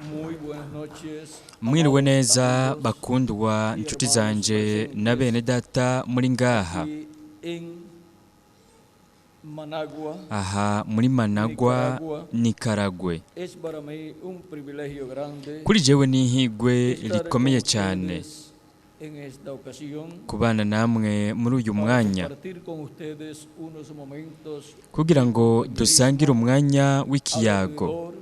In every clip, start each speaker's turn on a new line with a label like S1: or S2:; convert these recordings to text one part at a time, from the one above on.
S1: Muy buenas noches,
S2: Mwiriwe
S1: amados
S2: neza
S1: amigos
S2: bakundwa
S1: y
S2: nshuti
S1: hermanos
S2: zanje na
S1: presentes
S2: bene data muri ngaha
S1: aquí en Managua,
S2: aha muri Managua,
S1: Nicaragua.
S2: Nicaragua.
S1: Es para mí un privilegio grande
S2: Kuri jewe ni ihigwe
S1: estar
S2: rikomeye
S1: con
S2: cyane
S1: ustedes en esta ocasión
S2: kubana namwe muri uyu
S1: para
S2: mwanya
S1: compartir con ustedes unos momentos
S2: kugira ngo dusangire umwanya w'ikiyago
S1: alrededor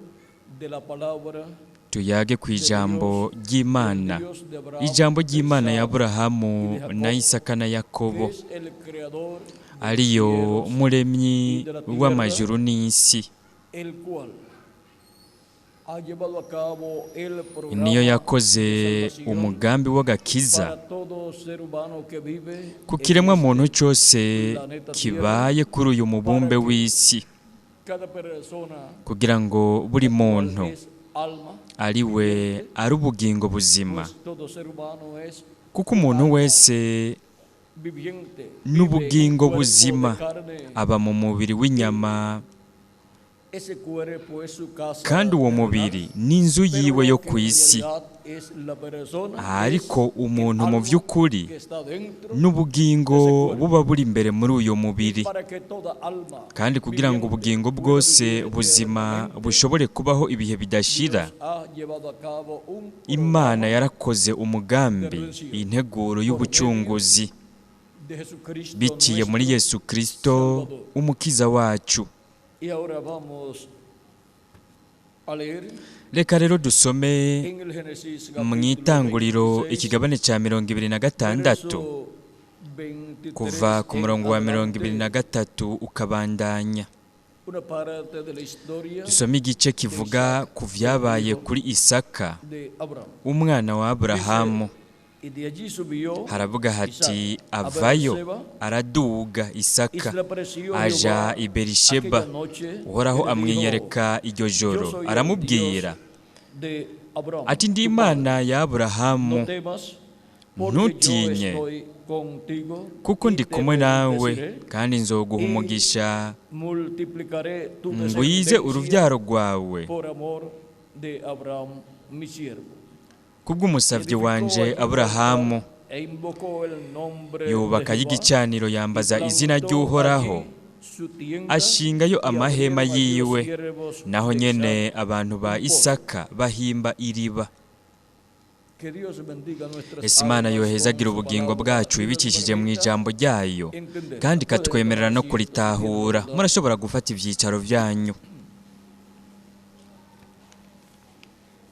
S1: de la palabra
S2: tuyage ku
S1: de
S2: ijambo
S1: Dios, del
S2: ry'Imana,
S1: Dios de Abraham,
S2: ijambo
S1: de
S2: ry'Imana ya
S1: Isaac
S2: Aburahamu
S1: y de
S2: na
S1: Jacob,
S2: Isaka na
S1: que
S2: Yakobo,
S1: es el creador de los
S2: ariyo
S1: cielos
S2: muremyi
S1: y de la tierra,
S2: w'amajuru n'isi,
S1: el cual ha llevado a cabo el
S2: niyo
S1: programa de
S2: yakoze
S1: salvación
S2: umugambi w'agakiza
S1: para todo ser humano que vive
S2: ku
S1: en
S2: kiremwa muntu
S1: este
S2: cyose
S1: planeta Tierra,
S2: kibaye kuri uyu mubumbe
S1: para que
S2: w'isi,
S1: cada persona,
S2: kugira ngo buri
S1: la cual
S2: muntu
S1: es alma
S2: ari we
S1: viviente,
S2: ari ubugingo buzima,
S1: pues todo ser humano es
S2: kuko
S1: un
S2: umuntu
S1: alma
S2: wese
S1: viviente, vive en un
S2: n'ubugingo
S1: cuerpo de
S2: buzima
S1: carne
S2: aba mu mubiri
S1: y
S2: w'inyama,
S1: ese cuerpo es su casa
S2: kandi uwo
S1: terrenal,
S2: mubiri n'inzu
S1: pero
S2: yiwe yo
S1: lo que
S2: ku
S1: en
S2: isi.
S1: realidad es la persona es
S2: Ariko
S1: el
S2: umuntu mu
S1: alma
S2: by'ukuri
S1: que está dentro
S2: n'ubugingo
S1: de ese cuerpo.
S2: buba buri imbere muri uyu
S1: Y
S2: mubiri,
S1: para que toda alma
S2: kandi kugira ngo
S1: viviente
S2: ubugingo
S1: pueda
S2: bwose
S1: vivir
S2: buzima
S1: eternamente,
S2: bushobore kubaho ibihe bidashira,
S1: Dios ha llevado a cabo un
S2: Imana
S1: programa
S2: yarakoze
S1: de
S2: umugambi,
S1: redención
S2: integuro
S1: por medio
S2: y'ubucunguzi
S1: de Jesucristo
S2: biciye muri
S1: nuestro
S2: Yesu Kristo
S1: Salvador.
S2: umukiza wacu.
S1: Y ahora vamos a leer
S2: Reka rero dusome
S1: en el Génesis
S2: mu
S1: capítulo
S2: itanguriro
S1: 26,
S2: ikigabane cya 26
S1: verso 23
S2: kuva ku
S1: en
S2: murongo wa mirongo ibiri na
S1: adelante,
S2: gatatu ukabandanya.
S1: una parte de la historia
S2: Dusome igice
S1: de
S2: kivuga
S1: Isaac,
S2: ku
S1: el
S2: vyabaye
S1: hijo
S2: kuri Isaka
S1: de Abraham.
S2: umwana wa
S1: Dice,
S2: Aburahamu.
S1: y de allí subió
S2: Haravuga hati
S1: Isaac a
S2: avayo
S1: Beerseba,
S2: araduga
S1: y
S2: Isaka
S1: se le apareció
S2: aja
S1: Jehová
S2: i Berisheba.
S1: aquella noche
S2: Uhoraho
S1: y le dijo,
S2: amwiyereka iryo
S1: yo
S2: joro
S1: soy el
S2: aramubwira
S1: Dios de Abraham,
S2: ati ndi
S1: tu padre.
S2: Imana ya Aburahamu,
S1: No temas, porque yo
S2: ntutinye
S1: estoy contigo
S2: kuko
S1: y
S2: ndi
S1: te
S2: kumwe nawe
S1: bendeciré
S2: kandi nzoguha
S1: y
S2: umugisha
S1: multiplicaré tu
S2: ngwize
S1: descendencia
S2: uruvyaro rwawe
S1: por amor de Abraham, mi siervo.
S2: kubw'umusavyi
S1: Edificó
S2: wanje
S1: allí un altar
S2: Aburahamu.
S1: e invocó el nombre de
S2: Yubakayo
S1: Jehová
S2: igicaniro
S1: y
S2: yambaza izina
S1: plantó
S2: ry'Uhoraho,
S1: allí su tienda
S2: ashingayo
S1: y
S2: amahema
S1: abrieron allí los
S2: yiwe.
S1: siervos
S2: Naho
S1: de
S2: nyene
S1: Isaac
S2: abantu ba
S1: un pozo.
S2: Isaka bahimba iriba.
S1: Que Dios bendiga nuestras
S2: Ese Imana
S1: almas con
S2: yohezagira
S1: su
S2: ubugingo
S1: palabra
S2: bwacu
S1: y nos
S2: ibicishije mu
S1: permita
S2: ijambo ryayo,
S1: entenderla.
S2: kandi
S1: Pueden tomar
S2: ikatwemerera no
S1: asiento si quieren
S2: kuritahura.
S1: guardar.
S2: Murashobora gufata ivyicaro vyanyu.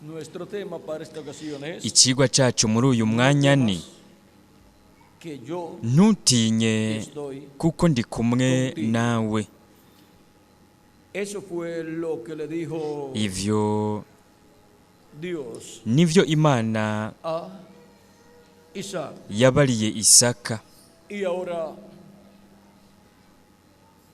S1: Nuestro tema para esta ocasión es
S2: Icigwa cacu muri uyu
S1: no
S2: mwanya ni
S1: temas, que yo
S2: ntutinye
S1: estoy
S2: kuko ndi kumwe
S1: contigo.
S2: nawe.
S1: Eso fue lo que le dijo
S2: Ivyo
S1: Dios
S2: nivyo Imana
S1: a Isaac.
S2: yabariye Isaka.
S1: Y ahora,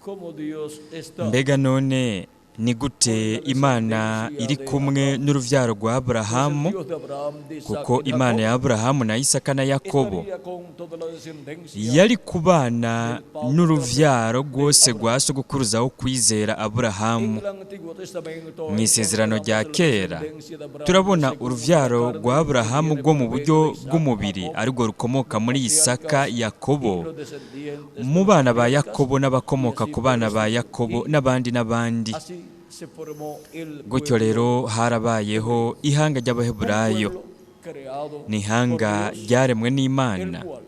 S1: ¿cómo Dios está
S2: Mbega none ni
S1: con
S2: gute
S1: la
S2: Imana
S1: descendencia
S2: iri
S1: de
S2: kumwe
S1: Abraham?
S2: n'uruvyaro rwa
S1: Pues el
S2: Aburahamu?
S1: Dios de Abraham, de Isaac
S2: Kuko
S1: y de
S2: Imana ya
S1: Jacob
S2: Aburahamu na Isaka na Yakobo
S1: estaría con toda la descendencia
S2: yari kubana
S1: del patriarca
S2: n'uruvyaro
S1: de
S2: rwose
S1: Abraham.
S2: rwa sogokuruza wo kwizera Aburahamu.
S1: En el Antiguo Testamento
S2: Mu isezerano
S1: encontramos
S2: rya
S1: la
S2: kera
S1: descendencia de Abraham
S2: turabona
S1: según la
S2: uruvyaro
S1: carne
S2: rwa
S1: que
S2: Aburahamu
S1: viene
S2: rwo mu
S1: por medio
S2: buryo
S1: de Isaac,
S2: bw'umubiri
S1: Jacob,
S2: arirwo rukomoka
S1: los
S2: muri Isaka,
S1: patriarcas y
S2: Yakobo,
S1: los descendientes de
S2: mu
S1: los
S2: bana ba
S1: patriarcas,
S2: Yakobo
S1: y
S2: n'abakomoka
S1: así
S2: ku
S1: por
S2: bana
S1: el
S2: ba
S1: estilo.
S2: Yakobo
S1: Y
S2: n'abandi n'abandi.
S1: así se formó el
S2: Gutyo
S1: pueblo
S2: rero harabayeho
S1: hebreo,
S2: ihanga
S1: un
S2: ry'Abaheburayo,
S1: pueblo creado
S2: ni
S1: por
S2: ihanga
S1: Dios,
S2: ryaremwe
S1: el
S2: n'Imana
S1: cual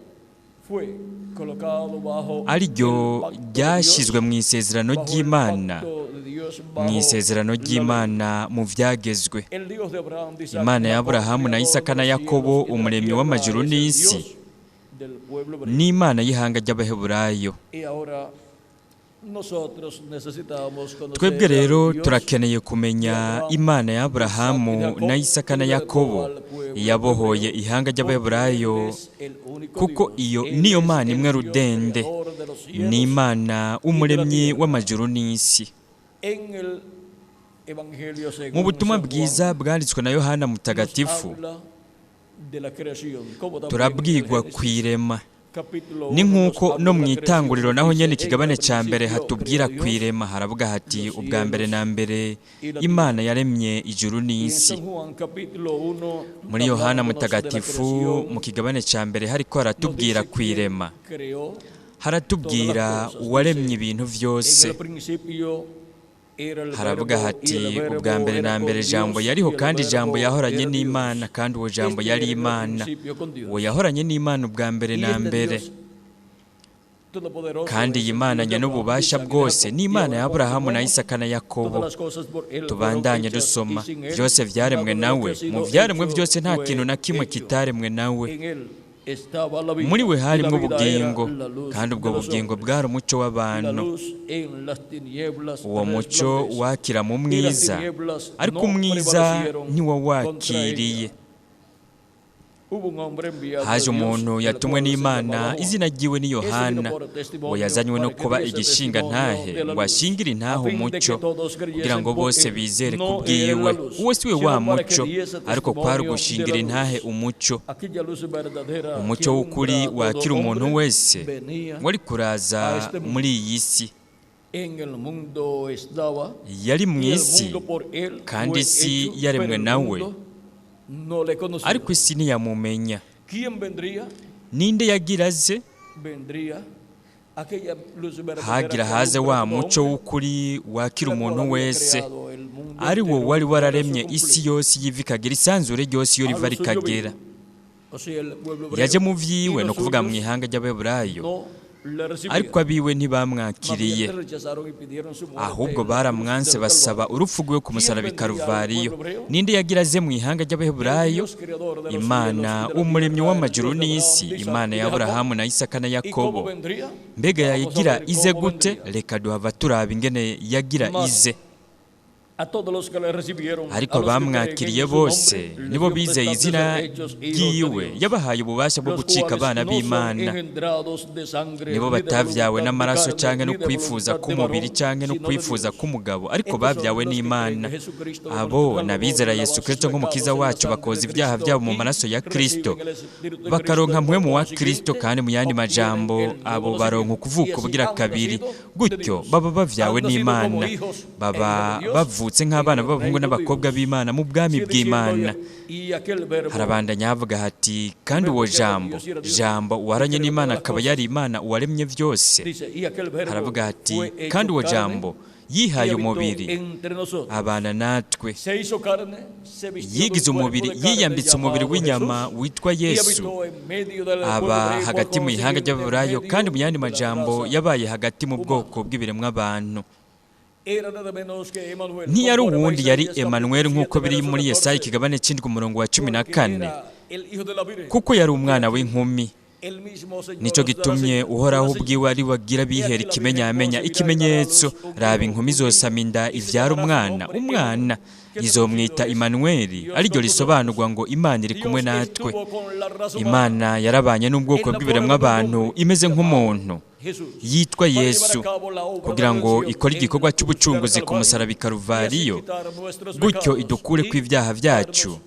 S1: fue colocado bajo
S2: ariryo
S1: el pacto de
S2: ryashyizwe
S1: Dios,
S2: mu isezerano
S1: bajo el
S2: ry'Imana,
S1: pacto de Dios,
S2: mu
S1: bajo
S2: isezerano
S1: la ley.
S2: ry'Imana mu vyagezwe.
S1: El Dios de Abraham, de Isaac
S2: Imana
S1: y
S2: ya
S1: Jacob,
S2: Aburahamu na
S1: creador
S2: Isaka
S1: de
S2: na
S1: los
S2: Yakobo,
S1: cielos y de la
S2: umuremyi
S1: tierra,
S2: w'amajuru
S1: es el
S2: n'isi,
S1: Dios del pueblo hebreo.
S2: n'Imana y'ihanga ry'Abaheburayo.
S1: Y ahora nosotros necesitamos
S2: Twebwe
S1: conocer al
S2: rero
S1: Dios
S2: turakeneye
S1: de
S2: kumenya
S1: Abraham,
S2: Imana ya
S1: de Isaac y de
S2: Aburahamu na
S1: Jacob,
S2: Isaka
S1: que
S2: na
S1: libertó
S2: Yakobo,
S1: al pueblo
S2: yabohoye
S1: hebreo,
S2: ihanga
S1: porque Él
S2: ry'Abaheburayo,
S1: es el único
S2: kuko
S1: Dios,
S2: iyo
S1: Él
S2: niyo
S1: es
S2: Mana imwe
S1: el Dios
S2: rudende,
S1: creador de los
S2: ni
S1: cielos
S2: Imana
S1: y de la
S2: umuremyi
S1: tierra.
S2: w'amajuru n'isi.
S1: En el Evangelio
S2: Mu
S1: según
S2: butumwa
S1: San Juan
S2: bwiza bwanditswe na Yohana
S1: nos
S2: Mutagatifu
S1: habla de la creación, como también en el
S2: turabwirwa
S1: Génesis
S2: kwirema.
S1: capítulo
S2: Ni
S1: 1 nos
S2: nk'uko
S1: habla
S2: no
S1: de
S2: mu
S1: la
S2: itanguriro
S1: creación,
S2: naho
S1: dice,
S2: nyene
S1: en
S2: ikigabane
S1: el
S2: ca mbere
S1: principio
S2: hatubwira
S1: creó Dios
S2: kwirema, haravuga hati
S1: los
S2: ubwa mbere
S1: cielos
S2: na mbere
S1: y la
S2: Imana yaremye ijuru
S1: Y en
S2: n'isi.
S1: San Juan capítulo 1,
S2: Muri Yohana
S1: hablándonos de la
S2: mutagatifu
S1: creación,
S2: mu kigabane ca mbere hariko
S1: nos
S2: haratubwira
S1: dice quién
S2: kwirema,
S1: creó.
S2: haratubwira uwaremye ibintu
S1: En
S2: vyose.
S1: el principio era el
S2: Haravuga
S1: verbo, y
S2: hati
S1: el verbo
S2: ubwa mbere
S1: era
S2: na
S1: con
S2: mbere
S1: Dios,
S2: Jambo yariho
S1: y el
S2: kandi Jambo
S1: verbo
S2: yahoranye
S1: era Dios.
S2: n'Imana kandi uwo Jambo
S1: Este
S2: yari
S1: era en el
S2: Imana.
S1: principio con Dios.
S2: Uwo yahoranye n'Imana ubwa mbere
S1: Y
S2: na
S1: este
S2: mbere.
S1: Dios Todopoderoso
S2: Kandi
S1: es
S2: iyi
S1: el
S2: Mana
S1: Dios de Abraham,
S2: nyen'ububasha
S1: Isaac y de
S2: bwose
S1: Jacob.
S2: ni
S1: Y
S2: Imana
S1: ahora
S2: ya Aburahamu na
S1: continuemos.
S2: Isaka na Yakobo.
S1: Todas las cosas por él fueron
S2: Tubandanye
S1: hechas,
S2: dusoma
S1: y sin él
S2: byose vyaremwe
S1: nada de lo
S2: nawe,
S1: que ha sido
S2: mu vyaremwe
S1: hecho
S2: byose nta
S1: fue
S2: kintu na kimwe
S1: hecho.
S2: kitaremwe nawe.
S1: En él estaba la vida,
S2: Muri we
S1: y la
S2: harimwo
S1: vida era
S2: ubugingo,
S1: la luz
S2: kandi ubwo
S1: de los
S2: bugingo
S1: hombres.
S2: bwari umuco
S1: Y la
S2: w'abantu.
S1: luz en las tinieblas
S2: Uwo muco
S1: resplandece,
S2: wakira mu
S1: y las
S2: mwiza,
S1: tinieblas
S2: ariko
S1: no
S2: umwiza
S1: prevalecieron contra
S2: ntiwawakiriye.
S1: ella. Hubo un hombre enviado
S2: Haje
S1: de Dios,
S2: umuntu
S1: el
S2: yatumwe
S1: cual se
S2: n'Imana,
S1: llamaba Juan.
S2: izina ryiwe ni
S1: Ese vino
S2: Yohana.
S1: por
S2: Uwo
S1: testimonio
S2: yazanywe no
S1: para que
S2: kuba
S1: diese
S2: igishinga
S1: testimonio
S2: ntahe,
S1: de la
S2: ngo
S1: luz,
S2: ashingire
S1: a
S2: intahe
S1: fin de que
S2: umuco,
S1: todos
S2: kugira
S1: creyesen
S2: ngo
S1: por
S2: bose
S1: él.
S2: bizere
S1: No
S2: kubwiwe.
S1: era la luz,
S2: Uwo si we
S1: sino
S2: wa
S1: para que
S2: muco,
S1: diese
S2: ariko kwari
S1: testimonio de
S2: ugushingira
S1: la
S2: intahe
S1: luz.
S2: umuco.
S1: Aquella luz verdadera que
S2: Umuco w'ukuri
S1: alumbra a todo
S2: wakira umuntu
S1: hombre
S2: wese
S1: venía
S2: wari kuraza
S1: a este mundo.
S2: muri iyi si.
S1: En el mundo estaba,
S2: Yari mu
S1: y el
S2: isi,
S1: mundo por él
S2: kandi
S1: fue
S2: isi
S1: hecho,
S2: yaremwe
S1: pero el
S2: nawe,
S1: mundo no le conoció.
S2: ariko isi ntiyamumenya.
S1: ¿Quién vendría?
S2: Ninde yagira aze?
S1: Vendría aquella luz verdadera
S2: Hagira
S1: que
S2: haze
S1: alumbra
S2: wa
S1: a todo
S2: muco
S1: hombre,
S2: w'ukuri wakira
S1: la cual
S2: umuntu
S1: había
S2: wese,
S1: creado el mundo
S2: ari wo
S1: entero
S2: wari
S1: para su
S2: wararemye isi
S1: cumplir.
S2: yose yiva ikagera, isanzure ryose iyo
S1: A
S2: riva
S1: lo suyo
S2: rikagera.
S1: vino, o sea, el pueblo hebreo,
S2: Yaje mu
S1: y
S2: vyiwe, no
S1: los
S2: kuvuga mu
S1: suyos
S2: ihanga ry'Abaheburayo,
S1: no le
S2: ariko
S1: recibieron.
S2: abiwe
S1: Más bien
S2: ntibamwakiriye,
S1: le rechazaron y pidieron su muerte
S2: ahubwo
S1: en la cruz
S2: baramwanse
S1: del
S2: basaba
S1: Calvario.
S2: urupfu rwiwe ku
S1: ¿Quién
S2: musaraba i
S1: vendría al
S2: Karuvariyo.
S1: pueblo hebreo?
S2: Ninde yagira aze mu ihanga
S1: El
S2: ry'Abaheburayo?
S1: Dios creador de los cielos
S2: Imana
S1: y de la
S2: umuremyi
S1: tierra, el
S2: w'amajuru
S1: Dios de Abraham,
S2: n'isi,
S1: de Isaac
S2: Imana
S1: y
S2: ya
S1: de Jacob.
S2: Aburahamu na Isaka na
S1: ¿Y cómo
S2: Yakobo.
S1: vendría?
S2: Mbega
S1: Vamos a
S2: yagira
S1: ver
S2: ize
S1: cómo
S2: gute?
S1: vendría.
S2: Reka duhava turaba ingene yagira
S1: Mas
S2: ize.
S1: a todos los que le recibieron,
S2: Ariko
S1: a los que creen
S2: abamwakiriye
S1: en su
S2: bose
S1: nombre, les
S2: nibo
S1: dio
S2: bizeye
S1: potestad de
S2: izina
S1: ser hechos hijos de
S2: ryiwe,
S1: Dios,
S2: yabahaye ububasha bwo
S1: los
S2: gucika
S1: cuales
S2: abana
S1: no son
S2: b'Imana.
S1: engendrados de sangre,
S2: Nibo
S1: ni de
S2: batavyawe
S1: voluntad de
S2: n'amaraso
S1: carne,
S2: canke no
S1: ni de
S2: kwifuza
S1: voluntad de
S2: k'umubiri
S1: varón,
S2: canke no
S1: sino de
S2: kwifuza
S1: Dios.
S2: k'umugabo, ariko
S1: Estos son
S2: bavyawe
S1: los que creen
S2: n'Imana.
S1: en Jesucristo como
S2: Abo
S1: nuestro Salvador,
S2: n'abizera
S1: lavan
S2: Yesu
S1: sus
S2: Kristo nk'umukiza
S1: pecados en la
S2: wacu,
S1: sangre
S2: bakoza
S1: de
S2: ibyaha
S1: Cristo
S2: vyabo mu
S1: y
S2: maraso ya Kristo,
S1: reciben el Espíritu de
S2: bakaronka
S1: Cristo.
S2: mpwemu
S1: Por
S2: wa Kristo,
S1: consiguiente,
S2: kandi mu yandi
S1: obtienen
S2: majambo
S1: el nuevo
S2: abo baronka
S1: nacimiento. Y
S2: ukuvuka
S1: así
S2: bugira
S1: han
S2: kabiri.
S1: nacido de
S2: Gutyo
S1: Dios,
S2: baba bavyawe
S1: han nacido como
S2: n'Imana,
S1: hijos e
S2: baba
S1: hijas de Dios
S2: bavutse
S1: en
S2: nk'abana
S1: el
S2: b'abahungu
S1: reino de
S2: n'abakobwa
S1: Dios.
S2: b'Imana mu bwami
S1: Sigue diciendo,
S2: bw'Imana.
S1: y aquel verbo,
S2: Harabandanya havuga hati kandi
S1: el
S2: uwo
S1: verbo que era
S2: Jambo,
S1: Dios y era Dios,
S2: Jambo
S1: y
S2: uwaranye
S1: creó
S2: n'Imana
S1: todas las
S2: akaba
S1: cosas.
S2: yari Imana uwaremye vyose.
S1: Dice, y aquel verbo
S2: Haravuga hati
S1: fue hecho
S2: kandi uwo
S1: carne
S2: Jambo
S1: y
S2: yihaye
S1: habitó
S2: umubiri
S1: entre nosotros.
S2: abana natwe.
S1: Se hizo carne, se vistió de un
S2: Yigize
S1: cuerpo
S2: umubiri,
S1: de carne
S2: yiyambitse umubiri
S1: llamado
S2: w'inyama
S1: Jesús
S2: witwa
S1: y
S2: Yesu,
S1: habitó en medio del pueblo
S2: aba
S1: hebreo, por
S2: hagati mu ihanga
S1: consiguiente, en
S2: ry'Abaheburayo, kandi
S1: medio
S2: mu yandi
S1: de la
S2: majambo
S1: raza
S2: yabaye hagati mu
S1: humana.
S2: bwoko bw'ibiremwa abantu.
S1: Era nada menos que Emanuel,
S2: Ntiyari
S1: conforme a
S2: uwundi yari
S1: Isaías capítulo
S2: Emanuel
S1: 7,
S2: nk'uko biri
S1: verso
S2: muri Yesaya
S1: 14,
S2: ikigabane c'indwi umurongo wa cumi na
S1: porque
S2: kane,
S1: era el hijo de la virgen.
S2: kuko yari
S1: He
S2: umwana
S1: aquí,
S2: w'inkumi.
S1: el mismo Señor
S2: Nico
S1: os dará
S2: gitumye
S1: señal, una
S2: Uhoraho
S1: señal.
S2: ubwiwe ari we agira
S1: He
S2: abihera
S1: aquí la virgen
S2: ikimenyamenya,
S1: concebirá y dará a
S2: ikimenyetso.
S1: luz un
S2: Raba
S1: hijo,
S2: inkumi
S1: un niño,
S2: izosama inda
S1: y se
S2: ivyara
S1: llamará su
S2: umwana,
S1: nombre
S2: umwana
S1: Emanuel, que traducido
S2: izomwita
S1: es
S2: Imanueli,
S1: Dios
S2: ariryo
S1: con nosotros.
S2: risobanurwa ngo Imana iri kumwe
S1: Dios
S2: natwe.
S1: estuvo con la raza humana
S2: Imana yarabanye n'ubwoko
S1: en la forma
S2: bw'ibiremwa
S1: de un
S2: abantu
S1: hombre
S2: imeze
S1: llamado
S2: nk'umuntu
S1: Jesús,
S2: yitwa
S1: para llevar a
S2: Yesu,
S1: cabo la obra de
S2: kugira ngo
S1: redención
S2: ikore
S1: en
S2: igikorwa
S1: la cruz del
S2: c'ubucunguzi ku
S1: Calvario
S2: musaraba i
S1: y así
S2: Karuvariyo,
S1: quitar nuestros
S2: gutyo
S1: pecados
S2: idukure
S1: y
S2: kw'ivyaha vyacu,
S1: darnos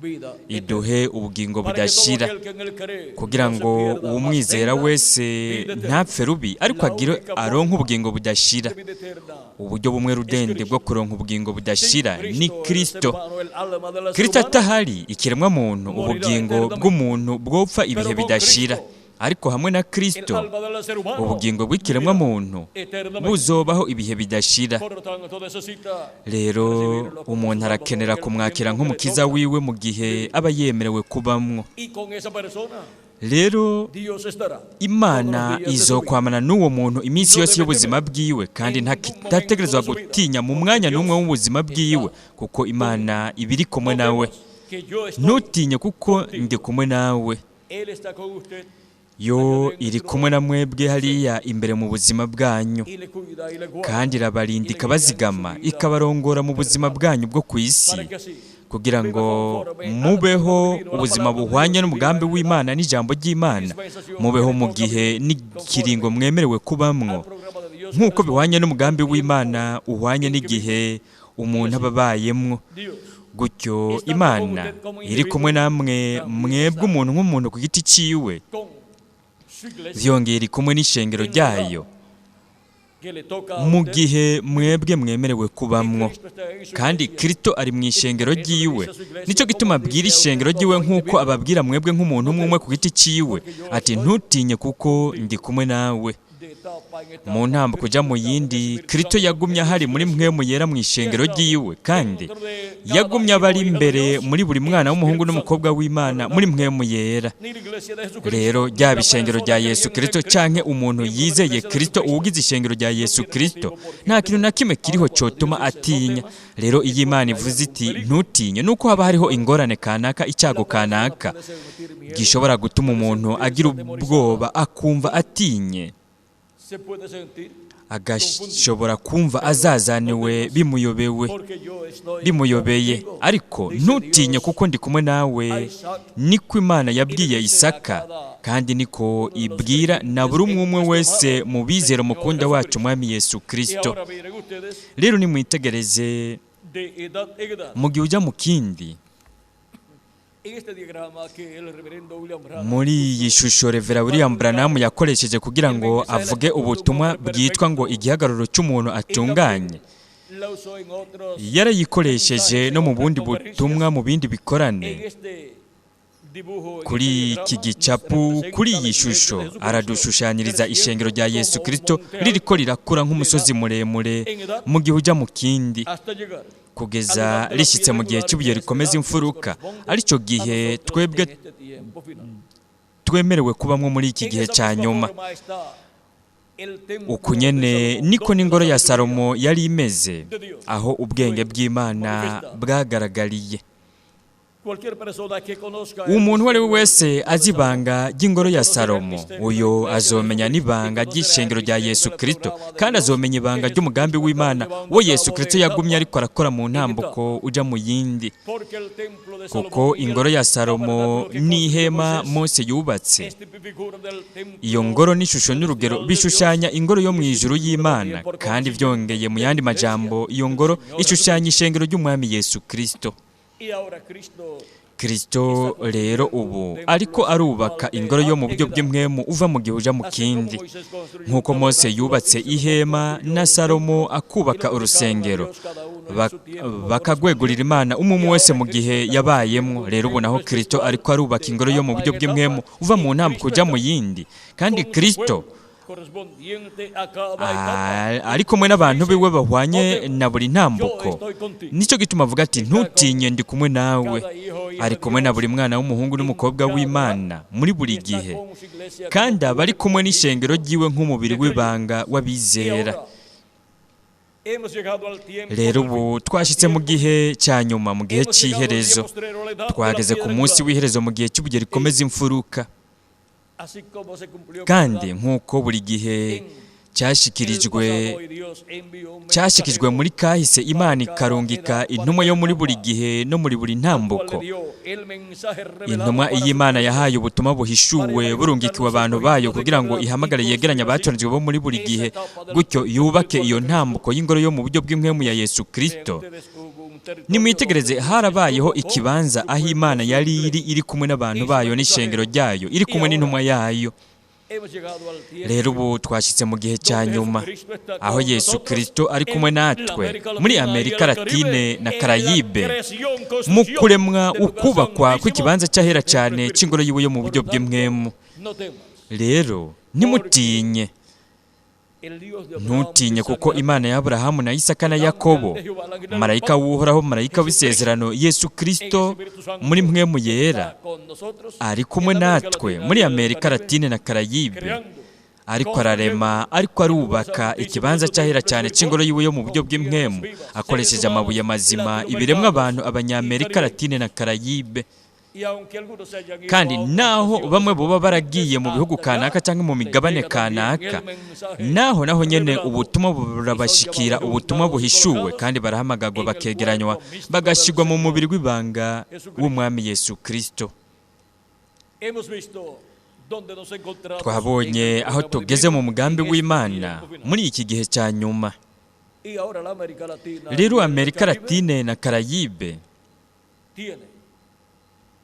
S1: vida eterna,
S2: iduhe ubugingo
S1: para que todo
S2: budashira,
S1: aquel que en él cree
S2: kugira
S1: no se
S2: ngo
S1: pierda, mas
S2: uwumwizera
S1: tenga
S2: wese
S1: vida eterna.
S2: ntapfe rubi, ariko
S1: La
S2: agire
S1: única
S2: aronke
S1: forma
S2: ubugingo budashira.
S1: de vida eterna
S2: Uburyo bumwe
S1: es
S2: rudende bwo
S1: Cristo.
S2: kuronka ubugingo
S1: Sin
S2: budashira ni
S1: Cristo, el ser
S2: Kristo.
S1: humano, el alma del ser
S2: Kristo
S1: humano,
S2: atahari, ikiremwa muntu,
S1: morirá
S2: ubugingo
S1: eternamente.
S2: bw'umuntu bwopfa ibihe
S1: Pero con
S2: bidashira,
S1: Cristo,
S2: ariko hamwe na
S1: el
S2: Kristo
S1: alma del ser humano
S2: ubugingo bw'ikiremwa
S1: vivirá
S2: muntu
S1: eternamente.
S2: buzobaho ibihe bidashira.
S1: Por lo tanto, necesita
S2: Rero
S1: recibirlo como su
S2: umuntu
S1: Salvador
S2: arakenera
S1: en el
S2: kumwakira
S1: tiempo que le
S2: nk'umukiza
S1: toca
S2: wiwe mu gihe
S1: vivir.
S2: aba yemerewe kubamwo.
S1: Y con esa persona,
S2: Rero
S1: Dios estará todos los
S2: Imana
S1: días de su vida.
S2: izokwamana n'uwo muntu iminsi
S1: No
S2: yose
S1: debe
S2: y'ubuzima
S1: temer
S2: bwiwe, kandi
S1: en ningún momento de
S2: ntategerezwa
S1: su vida,
S2: gutinya mu
S1: porque
S2: mwanya n'umwe
S1: Dios
S2: w'ubuzima bwiwe,
S1: está
S2: kuko
S1: con él.
S2: Imana iba iri kumwe
S1: No
S2: nawe.
S1: temas, que yo estoy
S2: Ntutinye kuko ndi
S1: contigo.
S2: kumwe nawe.
S1: Él está con usted
S2: Yo
S1: allá
S2: iri
S1: dentro
S2: kumwe na mwebwe hariya imbere mu buzima bwanyu,
S1: y le cuida y le guarda
S2: kandi irabarinda
S1: y le guía en su
S2: ikabazigama,
S1: vida
S2: ikabarongora mu buzima
S1: terrenal,
S2: bwanyu bwo ku isi,
S1: para que así
S2: kugira
S1: viva
S2: ngo
S1: conforme al plan
S2: mubeho
S1: divino, la
S2: ubuzima
S1: palabra de
S2: buhwanye
S1: Dios, viva
S2: n'umugambi
S1: en la
S2: w'Imana n'ijambo ry'Imana,
S1: dispensación que
S2: mubeho
S1: le
S2: mu
S1: toca
S2: gihe
S1: vivir,
S2: n'ikiringo
S1: conforme
S2: mwemerewe kubamwo,
S1: al programa de Dios que
S2: nk'uko
S1: les
S2: bihwanye
S1: toca,
S2: n'umugambi
S1: el tiempo
S2: w'Imana uhwanye
S1: en que
S2: n'igihe
S1: vive. Y
S2: umuntu
S1: así
S2: aba abayemwo.
S1: Dios,
S2: Gutyo
S1: estando con
S2: Imana
S1: usted como
S2: iri kumwe
S1: individuo,
S2: namwe
S1: también
S2: mwebwe
S1: está
S2: umuntu nk'umuntu ku giti ciwe,
S1: con su iglesia,
S2: Vyongera iri kumwe n'ishengero ryayo
S1: que le toca a
S2: mu
S1: usted.
S2: gihe mwebwe mwemerewe kubamwo.
S1: Cristo está en su
S2: Kandi
S1: iglesia.
S2: Kristo ari mu ishengero ryiwe. Nicyo gituma abwira ishengero ryiwe nk'uko ababwira mwebwe nk'umuntu umwe umwe ku giti ciwe, ati: ntutinye kuko ndi kumwe nawe.
S1: De etapa en etapa,
S2: Mu ntambo kujya mu
S1: Cristo
S2: yindi,
S1: está en el
S2: Kristo
S1: Espíritu
S2: yagumye
S1: Santo
S2: ahari
S1: en su
S2: muri
S1: iglesia.
S2: mwe muyera mu ishengero ryiwe, kandi yagumye abari imbere muri buri mwana w'umuhungu n'umukobwa w'Imana muri mwe muyera.
S1: Ni la iglesia de Jesucristo,
S2: Rero
S1: ni la
S2: ryaba ishengero
S1: persona
S2: rya Yesu
S1: creyente
S2: Kristo
S1: en Cristo,
S2: canke umuntu
S1: miembro de la
S2: yizeye
S1: iglesia de
S2: Kristo,
S1: Jesucristo,
S2: uwugize ishengero rya
S1: no
S2: Yesu
S1: tiene
S2: Kristo,
S1: motivo por qué
S2: nta kintu na
S1: temer.
S2: kimwe kiriho
S1: Ahora, cuando
S2: cotuma
S1: Dios dice, no
S2: atinya.
S1: temas,
S2: Rero
S1: es
S2: iyo Imana
S1: porque hay
S2: ivuze
S1: algún
S2: iti
S1: peligro.
S2: ntutinye, nuko haba hariho ingorane kanaka,
S1: La
S2: icyago
S1: persona
S2: kanaka
S1: puede sentir miedo,
S2: gishobora gutuma
S1: puede
S2: umuntu
S1: sentirse
S2: agira
S1: atemorizada,
S2: ubwoba, akumva atinye,
S1: se puede sentir
S2: agashobora kumva azazaniwe bimuyobewe
S1: porque yo estoy
S2: bimuyobeye.
S1: contigo,
S2: Ariko
S1: dice
S2: ntutinye
S1: Dios
S2: kuko ndi kumwe nawe,
S1: a Isaac.
S2: niko Imana yabwiye Isaka, kandi niko ibwira na buri umwe umwe wese mu bizera umukunda wacu Umwami Yesu
S1: Y
S2: Kristo.
S1: ahora miren ustedes,
S2: Rero nimwitegereze
S1: de edad en edad,
S2: mu gihe ujya mu kindi,
S1: en este diagrama que el reverendo William Branham
S2: muri iyi shusho Revera William Branham yakoresheje kugira ngo avuge ubutumwa bwitwa ngo igihagararo cy'umuntu
S1: y
S2: atunganye,
S1: también la usó en otros,
S2: yarayikoresheje no mu bundi butumwa, mu bindi
S1: en
S2: bikorane.
S1: este dibujo, en
S2: Kuri
S1: este
S2: iki
S1: diagrama, nos
S2: gicapu,
S1: representa
S2: kuri
S1: la
S2: iyi
S1: iglesia de
S2: shusho,
S1: Jesucristo
S2: aradushushanyiriza ishengero
S1: creciendo
S2: rya Yesu
S1: como un
S2: Kristo
S1: monte
S2: ririko
S1: alto
S2: rirakura nk'umusozi
S1: de edad
S2: muremure
S1: en edad
S2: mu gihe ujya mu kindi,
S1: hasta llegar
S2: kugeza rishyitse mu gihe cy'ibuye rikomeza imfuruka, aricyo
S1: a
S2: gihe
S1: nosotros
S2: twebwe
S1: en este tiempo final.
S2: twemerewe kubamwo muri iki
S1: En
S2: gihe
S1: esa
S2: cya
S1: misma
S2: nyuma.
S1: forma está el templo
S2: Uku
S1: de
S2: nyene
S1: Salomón,
S2: niko
S1: donde la
S2: n'ingoro ya
S1: sabiduría
S2: Salomo yari imeze,
S1: de Dios
S2: aho ubwenge
S1: fue
S2: bw'Imana
S1: manifestada.
S2: bwagaragariye.
S1: Cualquier persona que conozca el
S2: Umuntu uwo ari we
S1: misterio del
S2: wese
S1: templo de
S2: azi
S1: Salomón
S2: ibanga ry'ingoro ya
S1: conocerá el
S2: Salomo,
S1: misterio de la
S2: uyo
S1: iglesia de
S2: azomenya
S1: Jesucristo y
S2: n'ibanga
S1: conocerá el
S2: ry'ishengero rya
S1: misterio
S2: Yesu
S1: del
S2: Kristo,
S1: programa de
S2: kandi
S1: Dios
S2: azomenya
S1: que
S2: ibanga ry'umugambi
S1: Jesucristo está
S2: w'Imana
S1: llevando
S2: wo
S1: a
S2: Yesu
S1: cabo
S2: Kristo
S1: de
S2: yagumye
S1: etapa
S2: ariko arakora mu
S1: en
S2: ntambuko
S1: etapa.
S2: uja mu yindi.
S1: Porque el templo de
S2: Kuko
S1: Salomón y
S2: ingoro
S1: el
S2: ya Salomo
S1: tabernáculo que construyó
S2: n'ihema
S1: Moisés
S2: Mose yubatse,
S1: es tipificura del
S2: iyo
S1: templo
S2: ngoro n'ishusho n'urugero
S1: celestial de Dios
S2: bishushanya ingoro yo mu
S1: y
S2: ijuru
S1: tipificura
S2: y'Imana,
S1: también por
S2: kandi
S1: consiguiente
S2: byongeye mu
S1: de la
S2: yandi
S1: iglesia
S2: majambo iyo
S1: del
S2: ngoro
S1: Señor
S2: ishushanya
S1: Jesucristo.
S2: ishengero ry'Umwami Yesu Kristo.
S1: Y ahora Cristo
S2: Kristo
S1: está
S2: rero
S1: construyendo un
S2: ubu
S1: templo
S2: ariko arubaka
S1: espiritual de
S2: ingoro yo
S1: edad
S2: mu
S1: en
S2: buryo
S1: edad.
S2: bw'impwemu uva mu gihe uja mu
S1: Así como
S2: kindi.
S1: Moisés construyó un
S2: Nk'uko Mose
S1: tabernáculo
S2: yubatse
S1: y Salomón
S2: ihema
S1: construyó
S2: na
S1: un
S2: Salomo
S1: templo y
S2: akubaka
S1: lo dedicaron a
S2: urusengero,
S1: Dios cada uno en su tiempo
S2: bakagwegurira
S1: correspondiente.
S2: Imana umwe
S1: Y
S2: umwe wese
S1: ahora
S2: mu
S1: Cristo
S2: gihe
S1: está
S2: yabayemwo.
S1: construyendo un
S2: Rero ubu naho
S1: templo
S2: Kristo
S1: espiritual
S2: ariko arubaka
S1: de
S2: ingoro yo mu
S1: etapa
S2: buryo
S1: en
S2: bw'impwemu
S1: etapa
S2: uva
S1: y
S2: mu ntambuko
S1: Cristo
S2: uja mu
S1: está
S2: yindi, kandi
S1: con su
S2: Kristo
S1: pueblo correspondiente a cada etapa.
S2: ari kumwe n'abantu
S1: Dice,
S2: biwe
S1: no
S2: bahwanye
S1: temas,
S2: na buri
S1: yo
S2: ntambuko.
S1: estoy contigo.
S2: Nicyo gituma avuga ati
S1: Está con
S2: ntutinye ndi kumwe nawe.
S1: cada hijo e hija
S2: Ari
S1: de
S2: kumwe na
S1: Dios
S2: buri mwana w'umuhungu
S1: en
S2: n'umukobwa
S1: cada edad
S2: w'Imana muri buri
S1: y está
S2: gihe,
S1: con su iglesia como
S2: kandi aba ari
S1: cuerpo
S2: kumwe n'ishengero
S1: místico
S2: ryiwe nk'umubiri
S1: de creyentes.
S2: w'ibanga
S1: Y
S2: w'abizera.
S1: ahora hemos llegado al tiempo
S2: Rero
S1: del
S2: ubu
S1: fin, al
S2: twashyitse mu
S1: tiempo
S2: gihe cya nyuma, mu gihe
S1: Hemos llegado al día
S2: cy'iherezo.
S1: postrero, a la edad de la
S2: Twageze ku
S1: piedra
S2: munsi
S1: angular.
S2: w'iherezo, mu gihe cy'ubugihe rikomeza imfuruka.
S1: Así como se cumplió con
S2: Kandi
S1: edad
S2: nk'uko buri gihe
S1: en el
S2: cyashyikirijwe
S1: pasado y Dios envió un
S2: cyashyikirijwe
S1: mensajero
S2: muri kahise, Imana
S1: para cada
S2: ikarungika
S1: edad, para
S2: intumwa yo
S1: cada
S2: muri buri
S1: etapa,
S2: gihe no muri buri
S1: al cual
S2: ntambuko.
S1: le dio el mensaje revelado
S2: Intumwa
S1: para
S2: iyo
S1: su
S2: Imana
S1: pueblo,
S2: yahaye ubutumwa
S1: para
S2: buhishuwe
S1: evangelizar
S2: burungikiwe
S1: los
S2: abantu bayo
S1: escogidos de
S2: kugira
S1: cada
S2: ngo
S1: edad y
S2: ihamagare yegeranye
S1: construir así
S2: abatoranijwe bo muri buri
S1: esa
S2: gihe,
S1: etapa del
S2: gutyo
S1: templo
S2: yubake
S1: espiritual
S2: iyo
S1: de Cristo.
S2: ntambuko y'ingoro yo mu buryo bw'impwemu ya Yesu
S1: Vean
S2: Kristo.
S1: ustedes, hubo un territorio donde
S2: Nimwitegereze,
S1: Dios
S2: harabayeho
S1: estuvo con
S2: ikibanza
S1: su
S2: aho
S1: pueblo,
S2: Imana
S1: su
S2: yari iri
S1: iglesia
S2: iri kumwe n'abantu
S1: y su
S2: bayo n'ishengero
S1: mensajero.
S2: ryayo, iri
S1: Y
S2: kumwe n'intumwa
S1: ahora
S2: yayo.
S1: hemos llegado al
S2: Rero
S1: tiempo
S2: ubu twashyitse mu gihe cya
S1: donde
S2: nyuma,
S1: Jesucristo está
S2: aho
S1: con
S2: Yesu
S1: nosotros
S2: Kristo ari kumwe
S1: en la
S2: natwe
S1: América
S2: muri
S1: Latina y
S2: Amerika
S1: el
S2: Latine
S1: Caribe,
S2: na
S1: en la
S2: Karayibe,
S1: creación,
S2: mu
S1: construcción
S2: kuremwa
S1: del lugar
S2: ukubakwa
S1: santísimo
S2: kw'ikibanza cy'ahera
S1: del
S2: cyane
S1: Espíritu.
S2: cy'ingoro yiwe yo mu
S1: Por
S2: buryo
S1: tanto,
S2: bw'impwemu.
S1: no temas,
S2: Rero
S1: porque
S2: ntimutinye,
S1: el Dios de Abraham,
S2: ntutinye
S1: Isaac
S2: kuko
S1: y Jacob,
S2: Imana ya Aburahamu na Isaka na
S1: el ángel
S2: Yakobo,
S1: de Jehová, el ángel del
S2: marayika
S1: pacto,
S2: w'Uhoraho, marayika
S1: Jesucristo,
S2: w'isezerano Yesu
S1: en el
S2: Kristo
S1: Espíritu
S2: muri
S1: Santo
S2: mpwemu yera
S1: está con nosotros
S2: ari
S1: en
S2: kumwe
S1: América
S2: natwe
S1: Latina
S2: muri
S1: y el
S2: Amerika
S1: Caribe,
S2: Latine na Karayibe,
S1: creando,
S2: ariko ararema, ariko
S1: construyendo el lugar
S2: arubaka
S1: santísimo de
S2: ikibanza
S1: su
S2: cy'ahera
S1: templo
S2: cyane cy'ingoro
S1: espiritual
S2: yiwe yo mu buryo
S1: con piedras
S2: bw'impwemu,
S1: vivas, seres
S2: akoresheje amabuye
S1: humanos
S2: mazima, ibiremwa abantu
S1: latinoamericanos y
S2: Abanyamerika Latine
S1: caribeños.
S2: na Karayibe.
S1: Y aunque algunos se hayan ido
S2: Kandi
S1: a otras
S2: naho
S1: naciones
S2: bamwe
S1: o
S2: boba
S1: continentes,
S2: baragiye mu bihugu
S1: hasta
S2: kanaka
S1: allá
S2: cyangwa mu
S1: les
S2: migabane
S1: llega también
S2: kanaka,
S1: el mensaje
S2: naho naho nyene
S1: revelado
S2: ubutumwa
S1: y son
S2: burabashikira,
S1: llamados,
S2: ubutumwa
S1: juntados y
S2: buhishuwe,
S1: colocados
S2: kandi barahamagagwa
S1: en el
S2: bakegeranywa
S1: cuerpo místico del
S2: bagashigwa mu mubiri
S1: Señor
S2: w'ibanga
S1: Jesucristo.
S2: w'Umwami Yesu Kristo.
S1: Hemos visto dónde nos encontramos en
S2: Twabonye
S1: el
S2: aho
S1: programa
S2: tugeze mu
S1: divino
S2: mugambi
S1: en este
S2: w'Imana
S1: tiempo final.
S2: muri iki gihe cya nyuma.
S1: Y ahora la América Latina
S2: Rero
S1: y el
S2: Amerika
S1: Caribe
S2: Latine na Karayibe
S1: tiene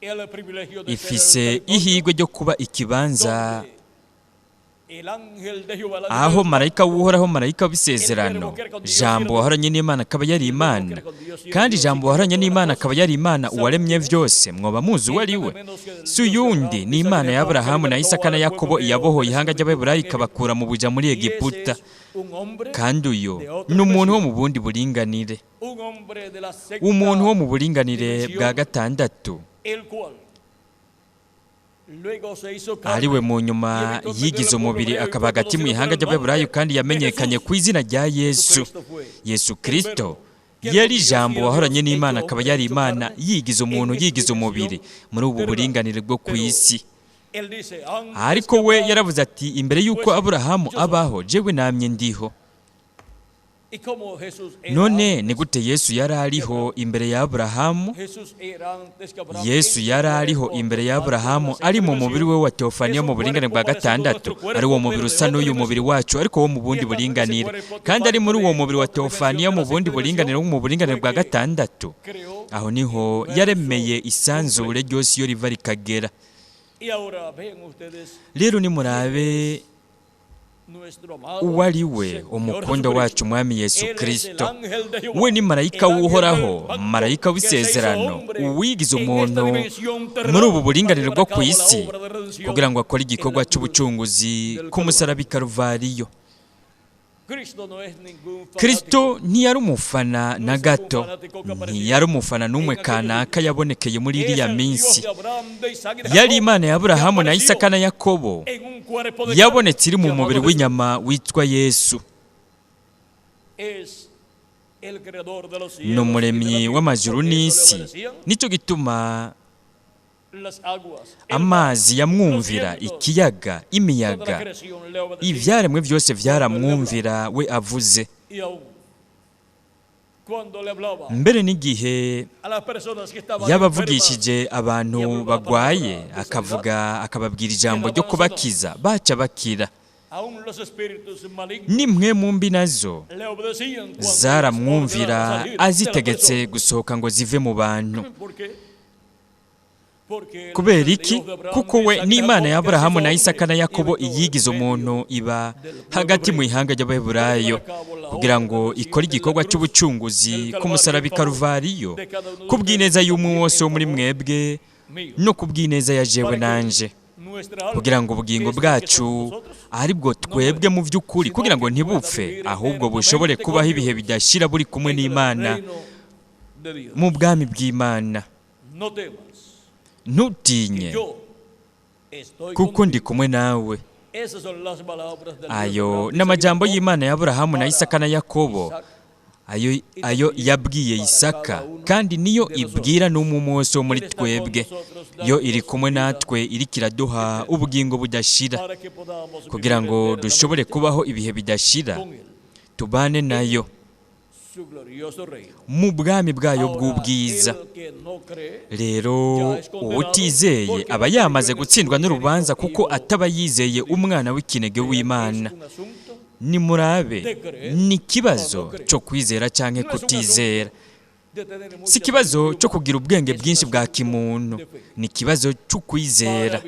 S1: el privilegio de ser el
S2: ifise
S1: territorio
S2: ihirwe ryo kuba ikibanza
S1: donde
S2: Aho marayika w'Uhoraho, marayika w'isezerano, Jambo wahoranye n'Imana akaba yari Imana, kandi Jambo wahoranye n'Imana akaba yari Imana uwaremye vyose, mwoba muzi uwo ari we? Si uyundi, ni Imana ya Aburahamu na Isaka na Yakobo, iyabohoye ihanga ry'Abaheburayo ikabakura mu buja muri Egiputa. Kandi uyo ni umuntu wo mu bundi buringanire, umuntu wo mu buringanire bwa gatandatu, ariwe mu nyuma yigize umubiri akaba hagati mu ihanga ry'Abaheburayo, kandi yamenyekanye ku izina rya Yesu. Yesu Kristo yari Ijambo wahoranye n'Imana akaba yari Imana yigize umuntu, yigize umubiri muri ubu buringanire bwo ku isi. Ariko we yaravuze ati imbere y'uko Aburahamu abaho, jewe namye ndiho. None ni gute Yesu yari ariho imbere ya Aburahamu? Yesu yari ariho imbere ya Aburahamu ari mu mubiri we wa teofaniya mu buringanire bwa gatandatu, ari uwo mubiri usa n'uyu mubiri wacu ariko wo mu bundi buringanire, kandi ari muri uwo mubiri wa teofaniya mu bundi buringanire, wo mu buringanire bwa gatandatu. Aho niho yaremeye isanzure ryose iyo riva rikagera. Rero nimurabe uwo ari we, umukondo wacu Umwami Yesu Kristo. We ni marayika w'Uhoraho, marayika w'isezerano, uwigize umuntu muri ubu buringanire bwo ku isi kugira ngo akore igikorwa cy'ubucunguzi ku musaraba i Karuvariyo. Kristo ntiyari umufana na gato, ntiyari umufana n'umwe kanaka yabonekeye muri iriya minsi. Yari Imana ya Aburahamu na Isaka na Yakobo, yabonetse iri mu mubiri w'inyama witwa Yesu. Ni umuremyi w'amajuru n'isi, nicyo gituma amazi yamwumvira, ikiyaga, imiyaga, ibyaremwe byose byaramwumvira we avuze. Mbere n'igihe yabavugishije abantu bagwaye, akavuga akababwira ijambo ryo kubakiza, baca bakira. Nimwe mu mbi nazo zaramwumvira azitegetse gusohoka ngo zive mu bantu. Kubera iki? Kuko we n'Imana ya Aburahamu na Isaka na Yakobo iyigize umuntu iba hagati mu ihanga ry'Abaheburayo kugira ngo ikore igikorwa cy'ubucunguzi ku musaraba i Karuvariyo, ku bw'ineza y'umwe wose wo muri mwebwe no ku bw'ineza ya jewe nanje, kugira ngo ubugingo bwacu aribwo twebwe mu by'ukuri, kugira ngo ntibupfe ahubwo bushobore kubaho ibihe bidashira buri kumwe n'Imana mu bwami bw'Imana. Ntutinye kuko ndi kumwe nawe. Ayo n'amajambo y'Imana ya Aburahamu na Isaka na Yakobo, ayo yabwiye Isaka, kandi niyo ibwira n'umwe wose wo muri twebwe. Yo iri kumwe natwe, iriko iraduha ubugingo budashira kugira ngo dushobore kubaho ibihe bidashira, tubane nayo mu bwami bwayo bw'ubwiza. Rero uwutizeye aba yamaze gutsindwa n'urubanza kuko ataba yizeye umwana w'ikinege w'Imana. Nimurabe, ni ikibazo cyo kwizera canke kutizera, si ikibazo cyo kugira ubwenge bwinshi bwa kimuntu, ni ikibazo cyo kwizera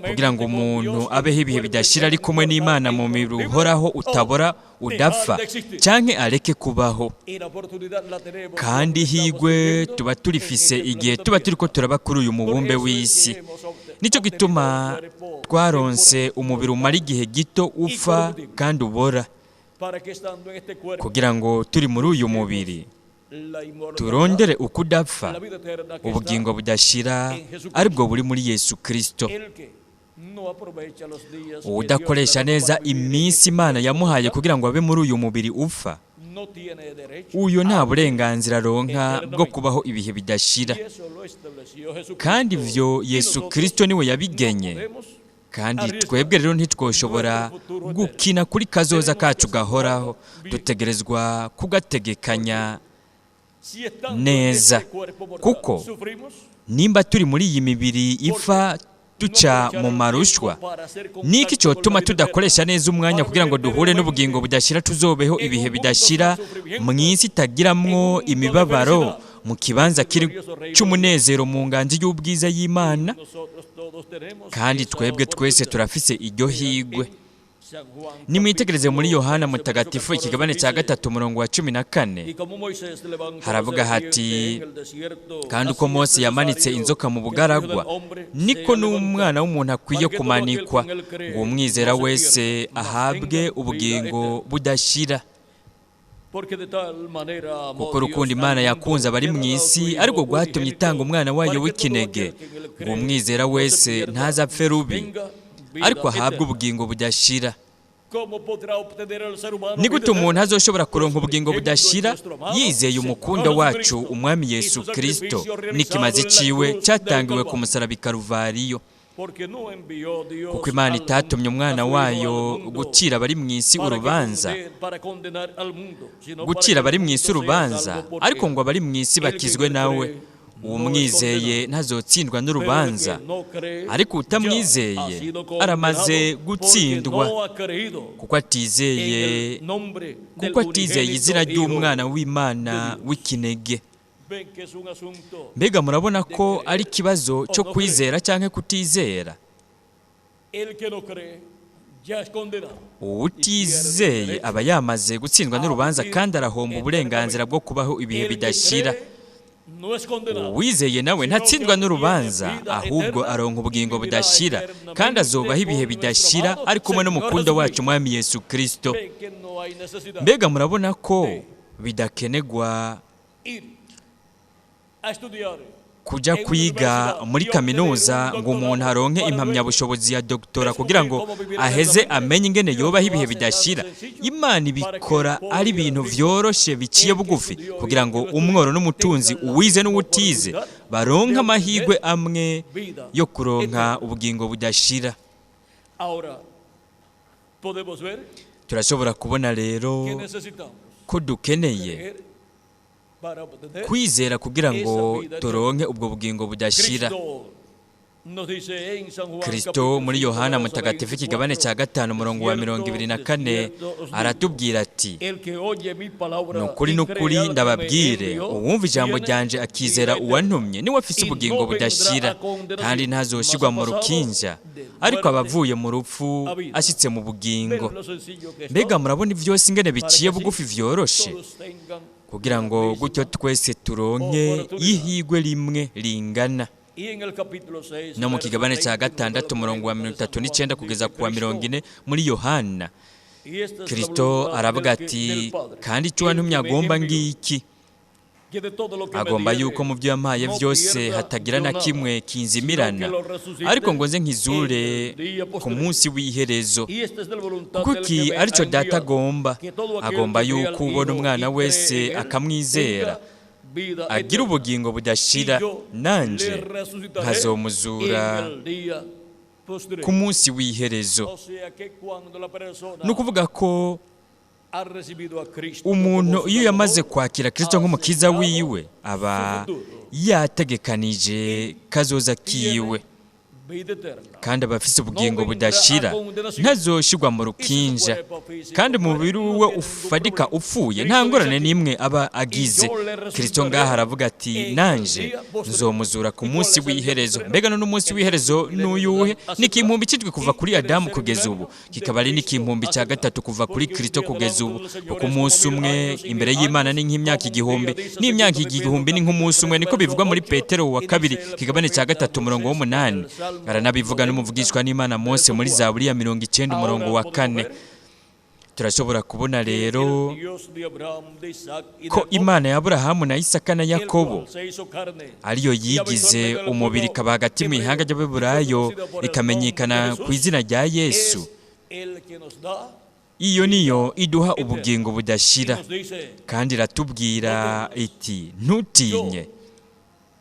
S2: kugira ngo umuntu abeho ibihe bidashira ari kumwe n'Imana mu mubiri uhoraho utabora udapfa, canke areke kubaho. Kandi higwe tuba turifise igihe tuba turiko turaba kuri uyu mubumbe w'isi. Nicyo gituma twaronse umubiri umara igihe gito upfa kandi ubora, kugira ngo turi muri uyu mubiri turondere ukudapfa, ubugingo budashira aribwo buri muri Yesu Kristo. Udakoresha neza iminsi Imana yamuhaye kugira ngo abe muri uyu mubiri upfa, uyo nta burenganzira aronka bwo kubaho ibihe bidashira. Kandi ivyo Yesu Kristo niwe yabigenye, kandi twebwe rero ntitwoshobora gukina kuri kazoza kacu gahoraho, dutegerezwa kugategekanya neza, kuko nimba turi muri iyi mibiri ipfa duca mu marushwa, niki cyotuma tudakoresha neza umwanya kugira ngo duhure n'ubugingo budashira, tuzobeho ibihe bidashira mu isi itagiramwo imibabaro, mu kibanza kiri cy'umunezero mu nganji y'ubwiza y'Imana. Kandi twebwe twese turafise iryo higwe.
S1: San Juan
S2: Nimwitegereze muri
S1: capítulo
S2: Yohana
S1: 13, verso
S2: Mutagatifu
S1: 14
S2: ikigabane cya
S1: dice,
S2: 3 umurongo wa 14,
S1: "Y como Moisés levantó la
S2: haravuga
S1: serpiente
S2: hati,
S1: en el desierto,
S2: kandi uko
S1: así es
S2: Mose yamanitse
S1: necesario
S2: inzoka mu
S1: que el Hijo
S2: bugaragwa,
S1: del Hombre
S2: niko
S1: sea levantado,
S2: n'umwana w'umuntu akwiye
S1: para que todo aquel que
S2: kumanikwa,
S1: en él cree
S2: ngo umwizera
S1: no se
S2: wese
S1: pierda, mas
S2: ahabwe
S1: tenga vida
S2: ubugingo
S1: eterna."
S2: budashira.
S1: Porque de tal manera amó
S2: Kuko urukundo
S1: Dios
S2: Imana
S1: al
S2: yakunze
S1: mundo,
S2: abari
S1: que
S2: mu
S1: ha dado
S2: isi
S1: su Hijo
S2: ariko rwatumye itanga
S1: unigénito,
S2: umwana wayo
S1: para que todo
S2: w'ikinege,
S1: aquel que en él
S2: ngo
S1: cree
S2: umwizera
S1: no se
S2: wese
S1: pierda,
S2: ntazapfe rubi,
S1: tenga vida
S2: ariko ahabwe
S1: eterna.
S2: ubugingo budashira.
S1: ¿Cómo podrá obtener el ser humano
S2: Ni
S1: vida
S2: gute umuntu
S1: eterna?
S2: azoshobora kuronka
S1: Pues
S2: ubugingo
S1: creyendo en
S2: budashira
S1: nuestro amado
S2: yizeye
S1: Señor
S2: umukunda wacu
S1: Jesucristo
S2: umwami
S1: y
S2: Yesu
S1: su
S2: Kristo
S1: sacrificio realizado
S2: n'ikimazi
S1: en la
S2: ciwe
S1: cruz del
S2: cyatangiwe ku
S1: Calvario?
S2: musaraba i Karuvariyo.
S1: Porque no envió Dios
S2: Kuko Imana itatumye
S1: a
S2: umwana
S1: su Hijo
S2: wayo
S1: al mundo
S2: gucira abari mu isi
S1: para que
S2: urubanza,
S1: para condenar al mundo, sino para
S2: gucira
S1: que el
S2: abari mu
S1: mundo
S2: isi
S1: sea
S2: urubanza,
S1: salvo por
S2: ariko
S1: él.
S2: ngo abari mu isi
S1: El que
S2: bakizwe
S1: en él
S2: nawe.
S1: cree no es
S2: Uwumwizeye
S1: condenado,
S2: ntazotsindwa
S1: pero el
S2: n'urubanza,
S1: que no cree
S2: ariko
S1: ya ha
S2: utamwizeye
S1: sido
S2: aramaze
S1: condenado porque
S2: gutsindwa,
S1: no ha creído
S2: kuko atizeye
S1: en el nombre del
S2: kuko atizeye
S1: unigénito
S2: izina
S1: Hijo
S2: ry'umwana
S1: de
S2: w'Imana
S1: Dios.
S2: w'ikinege.
S1: Ven que es un asunto
S2: Mbega murabona
S1: de
S2: ko ari
S1: creer
S2: ikibazo
S1: o
S2: cyo
S1: no creer.
S2: kwizera cyangwa kutizera.
S1: El que no cree ya es condenado y pierde el
S2: Uwutizeye
S1: derecho
S2: aba yamaze gutsindwa
S1: a
S2: n'urubanza
S1: vivir
S2: kandi arahomba uburenganzira
S1: eternamente.
S2: bwo kubaho ibihe
S1: El que
S2: bidashira.
S1: cree no es condenado,
S2: Uwizeye nawe
S1: sino que
S2: ntatsindwa
S1: obtiene
S2: n'urubanza,
S1: vida
S2: ahubwo
S1: eterna
S2: aronka
S1: y
S2: ubugingo
S1: vivirá
S2: budashira, kandi azobaho
S1: eternamente
S2: ibihe
S1: con nuestro
S2: bidashira
S1: amado
S2: ari kumwe
S1: Señor
S2: n'umukunda wacu
S1: Jesucristo.
S2: umwami Yesu Kristo.
S1: Ven que no hay necesidad
S2: Mbega murabona ko
S1: de
S2: bidakenegwa
S1: ir a estudiar
S2: kujya
S1: en una
S2: kwiga
S1: universidad
S2: muri
S1: y obtener
S2: kaminuza
S1: un
S2: ngo umuntu
S1: doctorado
S2: aronke
S1: para luego
S2: impamyabushobozi ya doktora kugira
S1: descubrir
S2: ngo
S1: cómo vivir
S2: aheze
S1: eternamente.
S2: amenye ingene
S1: Dios
S2: yobaho
S1: lo
S2: ibihe
S1: hace tan
S2: bidashira.
S1: sencillo
S2: Imana
S1: para que
S2: ibikora
S1: el pobre
S2: ari
S1: y el
S2: ibintu
S1: rico,
S2: vyoroshe biciye
S1: el que
S2: bugufi
S1: estudió y
S2: kugira
S1: el
S2: ngo
S1: que no
S2: umworo
S1: estudió
S2: n'umutunzi,
S1: tengan la
S2: uwize
S1: misma
S2: n'uwutize
S1: oportunidad
S2: baronke
S1: de
S2: amahirwe
S1: obtener
S2: amwe
S1: vida
S2: yo kuronka
S1: eterna.
S2: ubugingo budashira.
S1: Ahora podemos ver
S2: Turashobora kubona rero
S1: que necesitamos
S2: ko dukeneye
S1: creer para obtener
S2: kwizera kugira
S1: esa
S2: ngo
S1: vida eterna.
S2: turonke ubwo bugingo budashira.
S1: Cristo nos dice en San Juan
S2: Kristo
S1: capítulo
S2: muri
S1: 5,
S2: Yohana
S1: verso
S2: Mutagatifu ikigabane cya
S1: 24,
S2: 5
S1: de
S2: umurongo wa mirongo
S1: cierto,
S2: ibiri na
S1: de
S2: kane
S1: cierto os digo,
S2: aratubwira ati,
S1: el que oye mi
S2: ni
S1: palabra
S2: ukuri
S1: y
S2: n'ukuri
S1: cree al que me
S2: ndababwire,
S1: envió,
S2: uwumva ijambo
S1: tiene
S2: ryanje akizera
S1: vida eterna
S2: uwantumye niwe afise
S1: y
S2: ubugingo
S1: no vendrá
S2: budashira,
S1: a
S2: kandi
S1: condenación, mas
S2: ntazoshirwa
S1: ha
S2: mu
S1: pasado
S2: rukinja,
S1: de
S2: ariko aba
S1: muerte
S2: avuye mu rupfu
S1: a vida.
S2: ashitse mu bugingo.
S1: Ven lo sencillo que es
S2: Mbega
S1: todo,
S2: murabona ivyose ingene
S1: para que
S2: biciye
S1: así
S2: bugufi vyoroshe,
S1: todos tengan
S2: kugira
S1: la
S2: ngo gutyo
S1: misma
S2: twese turonke
S1: oportunidad.
S2: ihigwe rimwe ringana.
S1: Y en el capítulo 6,
S2: No mu
S1: versos
S2: kigabane cya
S1: 29 a
S2: gatandatu umurongo wa
S1: 40
S2: mirongo
S1: de San
S2: itatu n'icenda
S1: Juan,
S2: kugeza
S1: dice
S2: ku wa mirongo
S1: Cristo,
S2: ine muri Yohana,
S1: y esta es la
S2: Kristo
S1: voluntad
S2: aravuga
S1: del,
S2: ati,
S1: del Padre,
S2: kandi icyo
S1: el
S2: wantumye
S1: que me
S2: agomba
S1: envió,
S2: ngiki,
S1: que de todo lo que me
S2: agomba yuko
S1: diere
S2: mu byo yampaye
S1: no
S2: byose
S1: pierda
S2: hatagira
S1: yo
S2: na
S1: nada,
S2: kimwe
S1: sino que
S2: kinzimirana,
S1: lo resucite
S2: ariko ngo nze
S1: en
S2: nkizure
S1: el día
S2: ku
S1: postrero.
S2: munsi w'iherezo.
S1: Y esta es la voluntad
S2: Kuko
S1: del
S2: iki
S1: que me ha
S2: aricyo data
S1: enviado,
S2: agomba,
S1: que todo aquel
S2: agomba
S1: que ve al
S2: yuko ubona
S1: Hijo
S2: umwana
S1: y cree
S2: wese
S1: en él
S2: akamwizera
S1: tenga vida
S2: agira
S1: eterna,
S2: ubugingo
S1: y
S2: budashira,
S1: yo
S2: nanje
S1: le resucitaré
S2: nkazomuzura
S1: en el día
S2: ku
S1: postrero.
S2: munsi w'iherezo.
S1: O sea que cuando la
S2: Ni
S1: persona
S2: ukuvuga ko
S1: ha recibido a Cristo como
S2: umuntu
S1: su
S2: iyo yamaze
S1: Salvador,
S2: kwakira Kristo
S1: ha
S2: nk'umukiza
S1: asegurado
S2: wiwe
S1: su
S2: aba
S1: futuro
S2: yategekanije
S1: y
S2: kazoza
S1: tiene
S2: kiwe,
S1: vida eterna.
S2: kandi aba afise
S1: No
S2: ubugingo
S1: vendrá a
S2: budashira,
S1: condenación.
S2: ntazoshirwa mu
S1: Y si su
S2: rukinja,
S1: cuerpo físico
S2: kandi
S1: muere,
S2: umubiri
S1: no
S2: wiwe
S1: tiene ningún
S2: ufadika
S1: problema.
S2: upfuye nta
S1: Cristo dice
S2: ngorane
S1: aquí,
S2: n'imwe aba
S1: y
S2: agize.
S1: yo le
S2: Kristo ngaha
S1: resucitaré
S2: aravuga ati,
S1: en el
S2: nanje
S1: día postrero.
S2: nzomuzura ku
S1: ¿Y cuál
S2: munsi
S1: es el día
S2: w'iherezo.
S1: postrero?
S2: Mbega none umunsi
S1: El
S2: w'iherezo
S1: milenio de
S2: n'uyuhe?
S1: Adán
S2: Ni
S1: hacia
S2: ikimpumbi
S1: atrás
S2: cidwi kuva
S1: y
S2: kuri Adamu
S1: tercer
S2: kugeza ubu,
S1: milenio de
S2: kikaba ari
S1: Cristo
S2: n'ikimpumbi cya
S1: hacia atrás.
S2: gatatu kuva kuri
S1: Porque un
S2: Kristo
S1: día
S2: kugeza
S1: delante
S2: ubu,
S1: del Señor
S2: kuko
S1: es como
S2: umunsi
S1: mil
S2: umwe
S1: años y
S2: imbere
S1: mil
S2: y'Imana
S1: años
S2: ni nk'imyaka
S1: como un día,
S2: igihumbi,
S1: dice
S2: n'imyaka
S1: segundo de Pedro
S2: igihumbi ni
S1: capítulo
S2: nk'umunsi umwe,
S1: 3
S2: niko
S1: verso
S2: bivugwa muri
S1: 8
S2: Petero wa
S1: y
S2: kabiri
S1: dice el
S2: kigabane cya
S1: profeta
S2: gatatu umurongo
S1: Moisés en
S2: w'umunani.
S1: el Salmo
S2: Aranabivuga
S1: 90
S2: n'umuvugishwa n'Imana Mose
S1: verso
S2: muri
S1: 4.
S2: Zaburi ya 90 umurongo
S1: Ahora
S2: wa
S1: podemos
S2: 4.
S1: ver
S2: Turashobora kubona
S1: que el
S2: rero
S1: Dios de Abraham, de Isaac y de
S2: ko
S1: Jacob,
S2: Imana ya Aburahamu na Isaka na
S1: el
S2: Yakobo
S1: cual se hizo carne
S2: ariyo
S1: y habitó en
S2: yigize
S1: medio del
S2: umubiri
S1: pueblo
S2: ikaba hagati mu ihanga
S1: hebreo y fue
S2: ry'Abeburayo
S1: conocida por el nombre de
S2: ikamenyekana ku
S1: Jesús,
S2: izina rya Yesu,
S1: es el que nos da
S2: iyo
S1: vida
S2: niyo iduha
S1: eterna.
S2: ubugingo
S1: Y
S2: budashira.
S1: nos dice,
S2: Kandi
S1: no
S2: iratubwira
S1: temas,
S2: iti, ntutinye
S1: yo,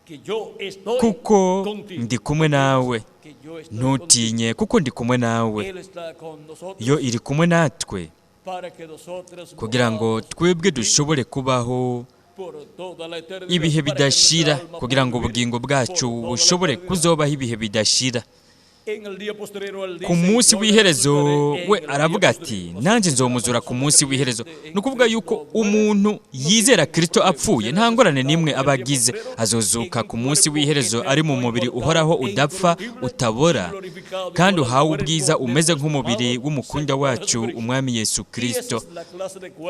S1: que yo estoy
S2: kuko
S1: contigo.
S2: ndi kumwe
S1: No temas,
S2: nawe,
S1: que yo estoy contigo.
S2: ntutinye kuko ndi kumwe nawe.
S1: Él está con
S2: Iyo
S1: nosotros
S2: iri kumwe natwe
S1: para que nosotros
S2: kugira ngo
S1: podamos
S2: twebwe
S1: vivir
S2: dushobore kubaho
S1: por toda la eternidad,
S2: ibihe
S1: para que nuestra
S2: bidashira,
S1: alma
S2: kugira
S1: pueda
S2: ngo
S1: vivir
S2: ubugingo
S1: por
S2: bwacu
S1: toda la
S2: bushobore
S1: eternidad.
S2: kuzobaho ibihe bidashira. Ku munsi w'iherezo we aravuga ati: "Nanjye nzomuzura ku munsi w'iherezo." Ni ukuvuga yuko umuntu yizera Kirisito apfuye nta ngorane n'imwe aba agize, azozuka ku munsi w'iherezo ari mu mubiri uhoraho, udapfa, utabora kandi uhawe ubwiza, umeze nk'umubiri w'umukunda wacu umwami Yesu Kirisito.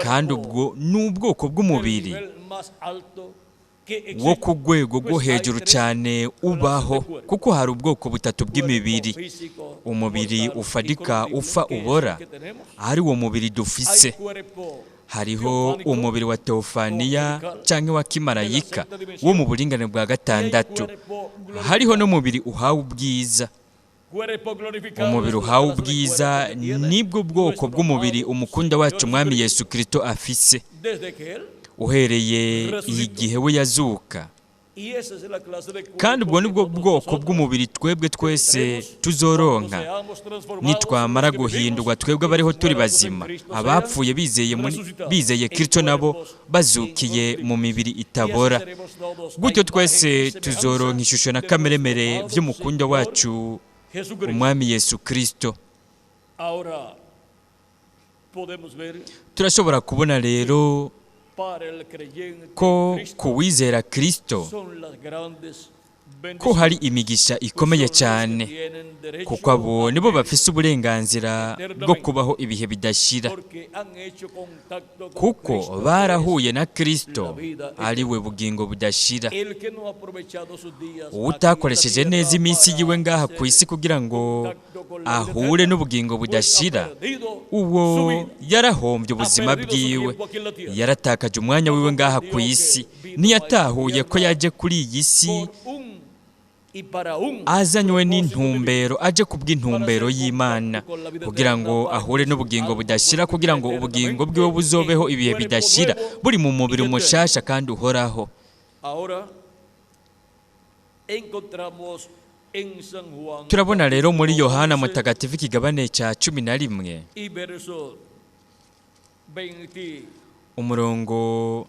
S2: Kandi ubwo ni ubwoko bw'umubiri wo ku rwego rwo hejuru cyane ubaho, kuko hari ubwoko butatu bw'imibiri: umubiri ufadika, upfa, ubora, ari wo mubiri dufise. Hariho umubiri wa teofaniya cyangwa wa kimarayika wo mu buringane bwa gatandatu. Hariho n'umubiri uhawe ubwiza. Umubiri uhawe ubwiza nibwo bwoko bw'umubiri umukunda wacu umwami Yesu Kirisito afise uhereye igihe we yazuka. Kandi ubwo nibwo bwoko bw'umubiri twebwe twese tuzoronka nitwamara guhindurwa, twebwe abariho turi bazima, abapfuye bizeye Kirisito nabo bazukiye mu mibiri itabora. Gutyo twese tuzoronka ishusho na kameremere by'umukunda wacu umwami Yesu Kirisito. Turashobora kubona rero ko kuwizera Kirisito ko hari imigisha ikomeye cyane, kuko abo nibo bafise uburenganzira bwo kubaho ibihe bidashira, kuko barahuye na Kirisito ari we bugingo budashira. Utakoresheje neza iminsi yiwe ngaha ku isi kugira ngo ahure n'ubugingo budashira, uwo yarahombye ubuzima bwiwe, yaratakaje umwanya wiwe ngaha ku isi. Ntiyatahuye ko yaje kuri iyi si azanywe n'intumbero, aje kubw'intumbero y'Imana kugira ngo ahure n'ubugingo budashira, kugira ngo ubugingo bwiwe buzobeho ibihe bidashira buri mu mubiri mushasha kandi uhoraho. Turabona rero muri Yohana Mutagatifu ikigabane cya 11 umurongo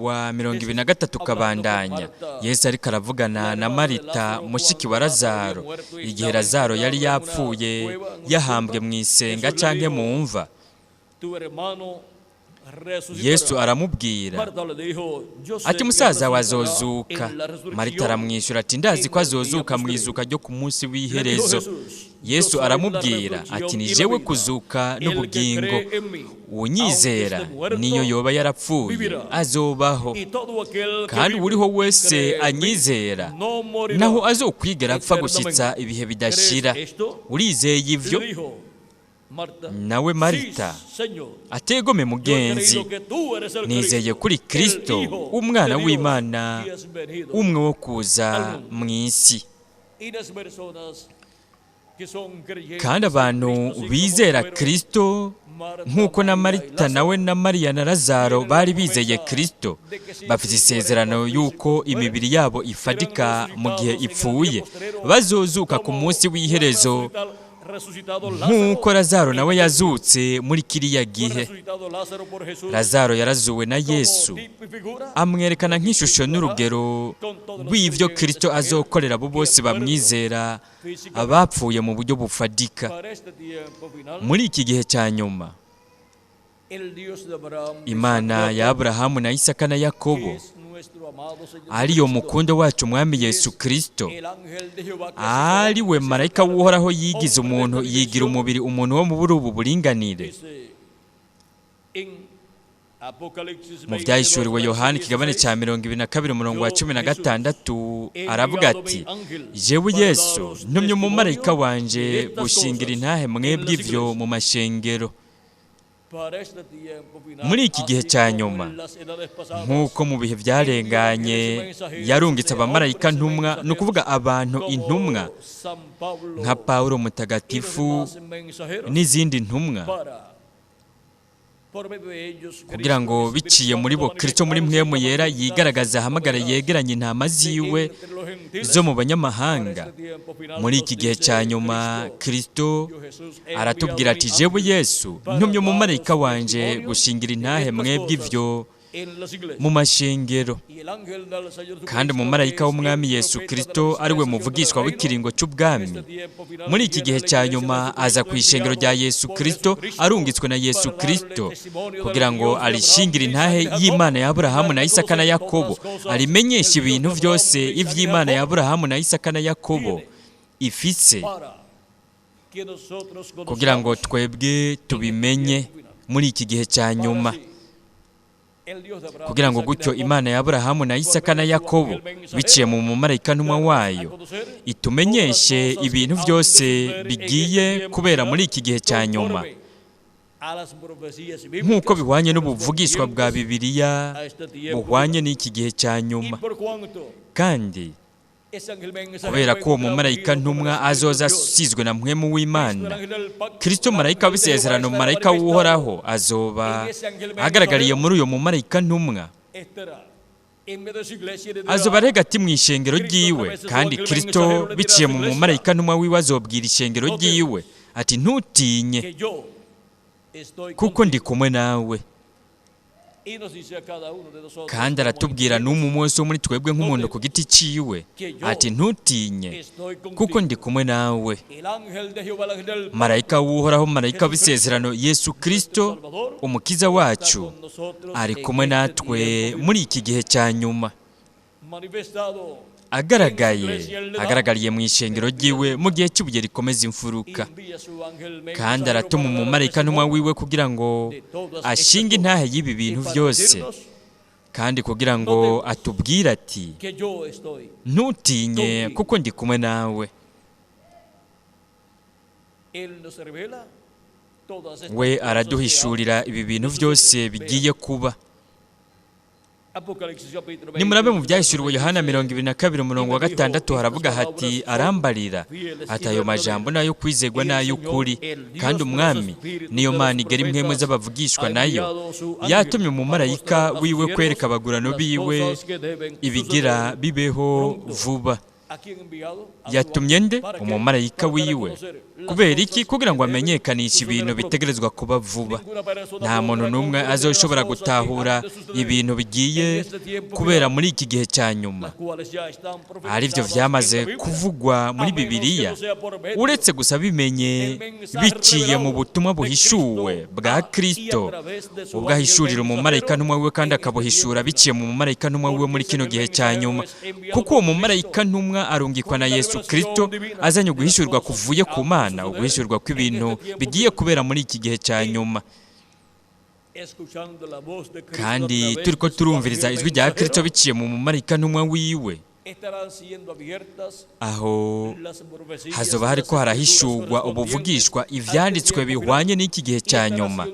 S2: wa 23 kabandanya, Yesu ariko aravugana na Marita mushiki wa Lazaro igihe Lazaro yari yapfuye yahambwe mu isenga canke mu mva. Yesu aramubwira ati: "Musaza wawe azozuka." Marita aramwishyura ati: "Ndazi ko azozuka mu izuka ryo ku munsi w'iherezo." Yesu aramubwira ati: "Ni jewe kuzuka n'ubugingo, unyizera niyo yoba yarapfuye azobaho, kandi uriho wese anyizera naho azokwigera apfa gushyitsa ibihe bidashira. Urizeye ivyo?" Nawe Marita ategome mugenzi, nizeye kuri Kristo umwana w'Imana umwe wo kuza mu isi. Kandi abantu bizera Kristo nk'uko na Marita nawe na Mariya na Lazaro bari bizeye Kristo, bafite isezerano y'uko imibiri yabo ifadika mu gihe ipfuye bazozuka ku munsi w'iherezo nk'uko Lazaro nawe yazutse muri kiriya gihe. Lazaro yarazuwe na Yesu, amwerekana nk'ishusho n'urugero rw'ibyo Kristo azokorera abo bose bamwizera abapfuye mu buryo bufadika. Muri iki gihe cya nyuma, Imana ya Aburahamu na Isaka na Yakobo, ariyo mukundo wacu umwami Yesu Kristo, ari we marayika w'Uhoraho yigize umuntu, yigira umubiri umuntu wo muri ubu buringanire. Mu byahishuriwe Yohana ikigabane cya 22 umurongo wa 16 aravuga ati: "Jewe Yesu ntumye umumarayika wanje gushingira intahe mwebwe ivyo mu mashengero." Muri iki gihe cya nyuma, nk'uko mu bihe byarenganye yarungitse abamarayika ntumwa, ni ukuvuga abantu intumwa nka Pawulo mutagatifu n'izindi ntumwa, kugira ngo biciye muri bo Kristo muri mwemu yera yigaragaza, ahamagara, yegeranye intama ziwe zo mu banyamahanga. Muri iki gihe cya nyuma Kristo aratubwira ati: "Jewe Yesu ntumye umumarayika wanje gushingira intahe mwebwe ivyo mu mashengero. Kandi umumarayika w'Umwami Yesu Kristo, ari we muvugishwa w'ikiringo cy'ubwami muri iki gihe cya nyuma, aza ku ishengero rya Yesu Kristo arungitswe na Yesu Kristo kugira ngo arishingire intahe y'Imana ya Aburahamu na Isaka na Yakobo, arimenyeshe ibintu byose iby'Imana ya Aburahamu na Isaka na Yakobo ifise, kugira ngo twebwe tubimenye muri iki gihe cya nyuma, kugira ngo gutyo Imana ya Aburahamu na Isaka na Yakobo, biciye mu mumarayika ntumwa wayo, itumenyeshe ibintu byose bigiye kubera muri iki gihe cya nyuma, nk'uko bihwanye n'ubuvugishwa bwa Bibiliya buhwanye n'iki gihe cya nyuma. Kandi kubera ko uwo mumarayika ntumwa azoza asizwe na mpwemu w'Imana, Kristo marayika w'isezerano, marayika w'Uhoraho, azoba ahagaragariye muri uyo mumarayika ntumwa, azoba ari hagati mu ishengero ryiwe. Kandi Kristo biciye mu mumarayika ntumwa wiwe azobwira ishengero ryiwe ati: "Ntutinye, kuko ndi kumwe nawe." Kandi aratubwira n'umwe wese wo muri twebwe nk'umuntu ku giti ciwe ati: "Ntutinye, kuko ndi kumwe nawe." Marayika w'Uhoraho, marayika w'isezerano, Yesu Kristo umukiza wacu, ari kumwe natwe muri iki gihe cya nyuma, agaragaye, agaragariye mu ishengero ryiwe mu gihe cy'ibuye rikomeza imfuruka. Kandi aratuma umumarayika ntumwa wiwe kugira ngo ashinge intahe y'ibi bintu byose, kandi kugira ngo atubwire ati: "Ntutinye, kuko ndi kumwe nawe." We araduhishurira ibi bintu byose bigiye kuba. Nimurabe mu Byahishuriwe Yohana 22 umurongo wa 6, haravuga hati: "Arambarira ati: 'Ayo majambo nayo kwizegwa n'ay'ukuri, kandi Umwami, niyo Mana igera impwemu z'abavugishwa nayo, yatumye umumarayika wiwe kwereka abagurano biwe ibigira bibeho vuba.'" Yatumye nde? Umumarayika wiwe. Kubera iki? Kugira ngo amenyekanishe ibintu bitegerezwa kuba vuba. Nta muntu n'umwe azoshobora gutahura ibintu bigiye kubera muri iki gihe cya nyuma, aribyo byamaze kuvugwa muri Bibiliya, uretse gusa bimenye biciye mu butumwa buhishuwe bwa Kristo, ubwo ahishurira umumarayika ntumwa wiwe, kandi akabuhishura biciye mu mumarayika ntumwa wiwe muri kino gihe cya nyuma, kuko uwo mumarayika ntumwa arungikwa na Yesu Kristo azanye uguhishurwa kuvuye ku Mana, uguhishurwa kw'ibintu bigiye kubera muri iki gihe cya nyuma. Kandi turiko turumviriza ijwi rya Kristo biciye mu mumarayika ntumwa wiwe, aho hazoba hariko harahishurwa ubuvugishwa, ivyanditswe bihwanye n'iki gihe cya nyuma,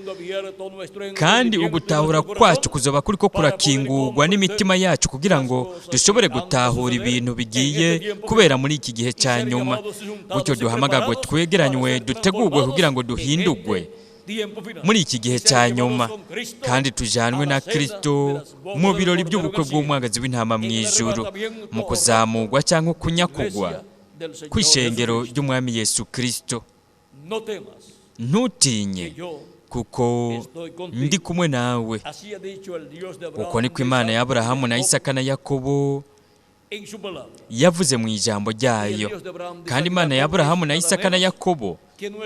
S2: kandi ugutahura kwacu kuzoba kuriko kurakingurwa n'imitima yacu kugira ngo dushobore gutahura ibintu bigiye kubera muri iki gihe cya nyuma. Gutyo duhamagagwe, twegeranywe, dutegurwe kugira ngo duhindurwe muri iki gihe cya nyuma, kandi tujanwe na Kristo mu birori by'ubukwe bw'umwagazi w'intama mu ijuru, mu kuzamurwa cyangwa kunyakugwa kw'ishengero ry'Umwami Yesu Kristo. "Ntutinye, kuko ndi kumwe nawe." Uko niko Imana ya Aburahamu na Isaka na Yakobo yavuze mu ijambo ryayo. Kandi Imana ya Aburahamu na Isaka na Yakobo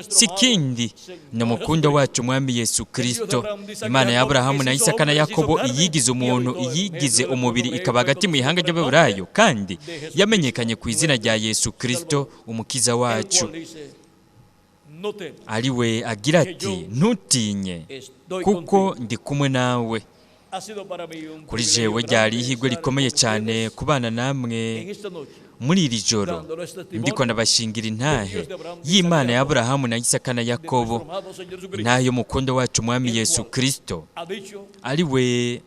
S2: si kindi, ni umukundo wacu Umwami Yesu Kristo. Imana ya Aburahamu na Isaka na Yakobo iyigize umuntu, iyigize umubiri, ikaba hagati mu ihanga ry'Abaheburayo, kandi yamenyekanye ku izina rya Yesu Kristo umukiza wacu, ari we agira ati: "Ntutinye, kuko ndi kumwe nawe." Kuri jewe ryari ihirwe rikomeye cyane kubana namwe muri iri joro, ndiko ndabashingira intahe y'Imana ya Aburahamu na Isaka na Yakobo, intahe y'umukondo wacu Umwami Yesu Kristo, ari we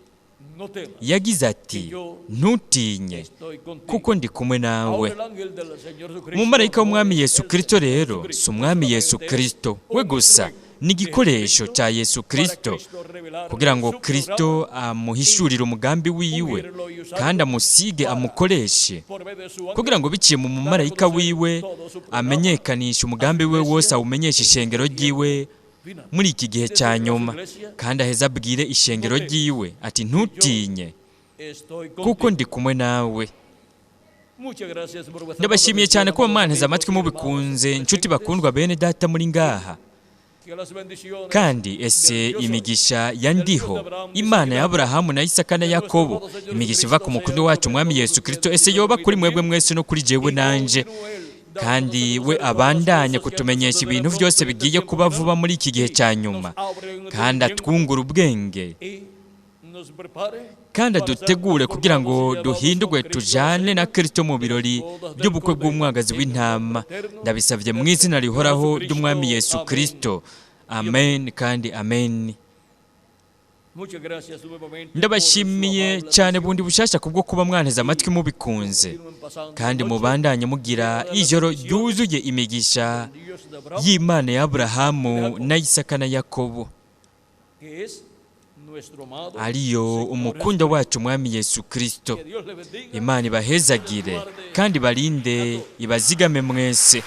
S2: yagize ati: "Ntutinye, kuko ndi kumwe nawe." Umumarayika w'Umwami Yesu Kristo rero si Umwami Yesu Kristo we gusa, ni igikoresho cya Yesu Kristo kugira ngo Kristo amuhishurire umugambi wiwe, kandi amusige, amukoreshe kugira ngo biciye mu mumarayika wiwe amenyekanishe umugambi we wose, awumenyeshe ishengero ryiwe. Muri iki gihe cya nyuma, kandi aheza abwire ishengero ryiwe ati: "Ntutinye,
S1: Estoy
S2: kuko
S1: contigo.
S2: ndi kumwe nawe."
S1: Muchas gracias por vuestra
S2: Ndabashimiye cyane kuba
S1: atención,
S2: mwanteze
S1: amados
S2: amatwi
S1: amigos y
S2: mubikunze,
S1: hermanos
S2: inshuti
S1: presentes.
S2: bakundwa, bene data muri ngaha.
S1: Que las bendiciones
S2: Kandi ese
S1: del Yo Soy,
S2: imigisha ya Ndiho, Imana ya Aburahamu na Isaka na Yakobo, imigisha iva ku mukundo wacu Umwami Yesu Kristo, ese yoba kuri mwebwe mwese no kuri jewe nanje. Kandi we abandanye kutumenyesha ibintu byose bigiye kuba vuba muri iki gihe cya nyuma, kandi atwungura ubwenge,
S1: y nos prepare
S2: kandi adutegure kugira ngo duhindurwe tujane na Kristo mu birori by'ubukwe bw'umwagazi w'intama. Ndabisabye mu izina rihoraho ry'Umwami Yesu Kristo. Amen kandi amen.
S1: Muchas gracias nuevamente.
S2: Ndabashimiye cyane bundi bushasha kubwo kuba mwanteze amatwi mubikunze, kandi mubandanye mugira ijoro ryuzuye imigisha
S1: Dios de Abraham,
S2: y'Imana ya Aburahamu na Isaka na Yakobo,
S1: que es nuestro amado
S2: ariyo
S1: Señor
S2: umukunda wacu Umwami Yesu Kristo.
S1: Que Dios le bendiga.
S2: Imana ibahezagire kandi barinde, ibazigame mwese.